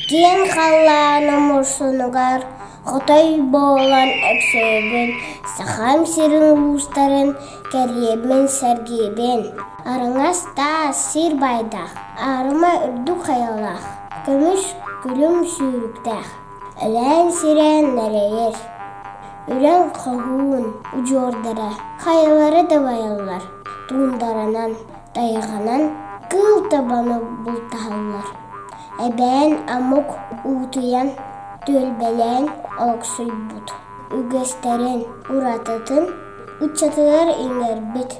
Киэҥ халлаан омурсунугар хотой буолан өксөйөбүн, Сахам сирин улуустарын кэриэбин сэргиибин. Араҥас таас сир баайдаах, аарыма үрдүк хайалаах, көмүс күлүм сүүрүктээх, Өлөөн сирэ нэрэйэр, Үрэн хоһуун удьуордара хайалары дабайаллар, туундаранан, тайҕанан кыыл табаны бултаһаллар. Эбээн омук уутуйан, түөлбэлээн олохсуйбут үгэстэрин уратытын ыччатыгар иҥэрбит.